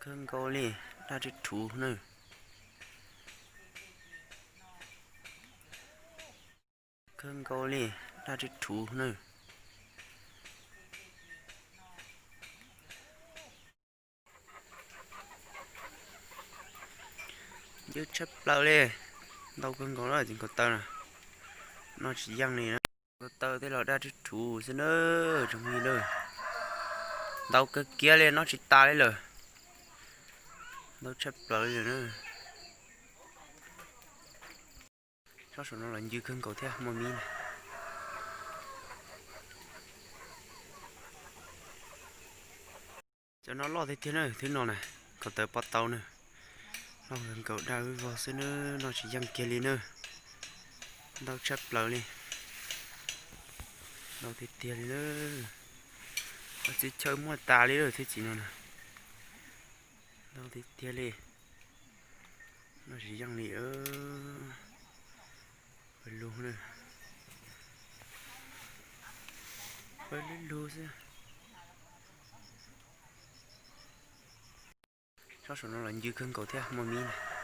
Kawg nkaus li, daj rhuv rhuv na. Kawg nkaus li, daj rhuv rhuv na. Ncw tshaj plaws li. Ntau kawg nkaus na, txiv nkaus taw na. Noj tsis yeej li na. Nkaus taw tej los daj rhuv rhuv xwb na, tsoom phooj ywg na. Ntau kawg kiag li, noj tsis tas li lawm. Ntau tshaj plaws li lawm na. Tsob saum no los ncw kawg nkaus thiab, muaj mib na. Cov no loj tiag tiag na, thwb no na, nkaus taw pob tau na. Loj kawg nkaus, daj vog xwb na, noj tsis yeej kiag li na. Ntau tshaj plaws li. Ntau tiag tiag li na. Ua txiv chaw muaj tas li lawm thiab txiv no na. Ntau tiag tiag li. Noj tsis yeej li. Pawg lug na. Pawg lug lug xwb. Tsob saum no los ncw kawg nkaus thiab, muaj mib na.